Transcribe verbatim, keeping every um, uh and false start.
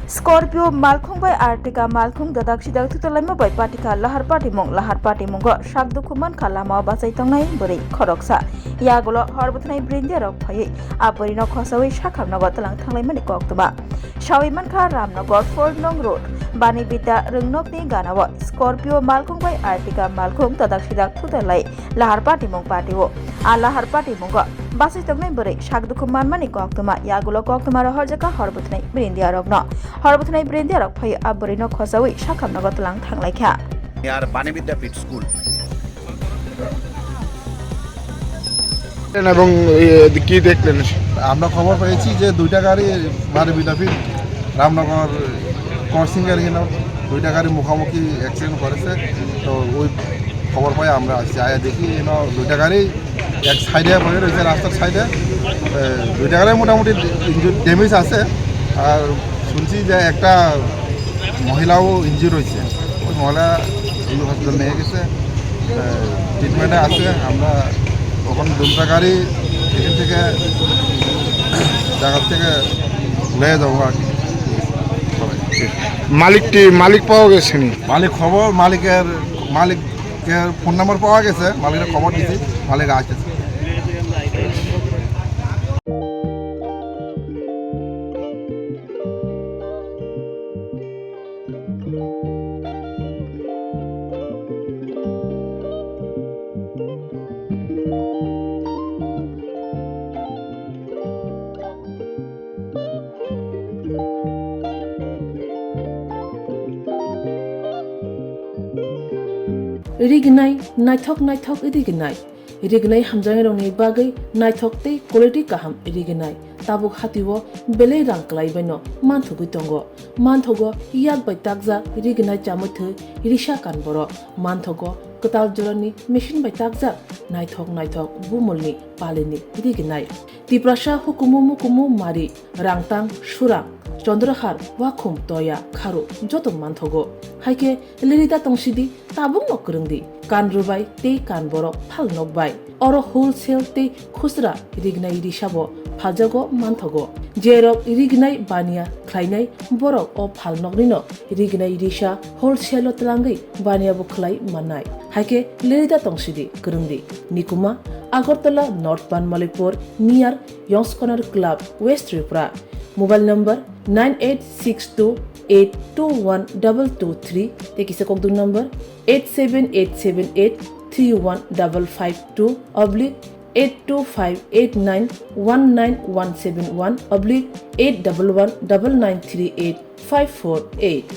Scorpio malkhung bai Ertiga malkhung dadak sidak thutalaima bai patikha lahar patimung. Lahar patimungo sak dukhu mankha lamao bachai tongnai bwrwi khoroksa. Yagulo hor bwthanai bwrwindia rok phaiwi a bwrwino khosawi sakhamnogo twlang thanglaimani koktwma. Sawi mankha Ramnagar four nong road, Bani Bidya rwngnokni ganao Scorpio malkhung bai Ertiga malkhung dadak sidak thutalai lahar patimung patio. A lahar patimungo bachai tongnai bwrwi sak dukhu manmani koktwma, yagulo koktwma rohorjakha hor bwthanai bwrwindia rokno. Hor bwthanai bwrwindia rok phaiwi a bwrwino khosawi sakhamnogo twlang thanglaikha. Near Bani Vidya Pit School. এবং এ, কি দেখলেন? আমরা খবর পেয়েছি যে দুইটা গাড়ি বারো বিদাফির রামনগর করসিংহের এখানে দুইটা গাড়ি মুখোমুখি অ্যাক্সিডেন্ট করেছে। তো ওই খবর পাই আমরা আসছি, আয়া দেখি এখানে দুইটা গাড়ি এক সাইডে পড়ে রয়েছে রাস্তার সাইডে। এ, দুইটা গাড়ি মোটামুটি ইঞ্জুরি ড্যামেজ আছে। আর শুনছি যে একটা মহিলাও ইনজিউর হয়েছে। ওই মহিলা এই হসপিটাল নিয়ে গেছে, ট্রিটমেন্টে আছে। আমরা ওখানে দুমটা গাড়ি এখান থেকে জায়গা থেকে নিয়ে যাবো আর কি। মালিকটি, মালিক পাওয়া গেছে নি? মালিক খবর, মালিকের, মালিকের ফোন নাম্বার পাওয়া গেছে, মালিকের খবর দিছি, মালিক আসতেছে। Rignai, naithok naithok rignai. Rignai hamjaknairokni bagwi naithok tei quality kaham rignai. Tabuk hatio belai rang kwlai baino manthogwi tongo. Manthogo yak bai takjak rignai chamwi thwi risa kan borok. Manthogo kwtal jorani machine bai takjak naithok naithok bumulni palini rignai. Tiprasa hukumu mukumu mari, rangtang, surang, chondrohar, wakhum, toya, kharu joto manthogo. Haikhe lerida tongsidi, tabukno kwrwngdi, kan rwbai tei kan borok phal nokbai. Oro wholesale tei khusra rignai risabo phaljago manthogo. Jerok rignai baniya khlainai borok o phal noknino rignai risa wholesale-o twlangwi baniya bo khlai mannai. Haikhe lerida tongsidi, kwrwngdi. Nikuma, Agartala North Banmalipur, near Yongskonar Club, West Tripura. Mobile number nine eight six two eight two one double two three, tei kisa kokdung number eight seven eight seven eight three one double five two oblique eight two five eight nine one nine one seven one oblique eight double one double nine three eight five four eight.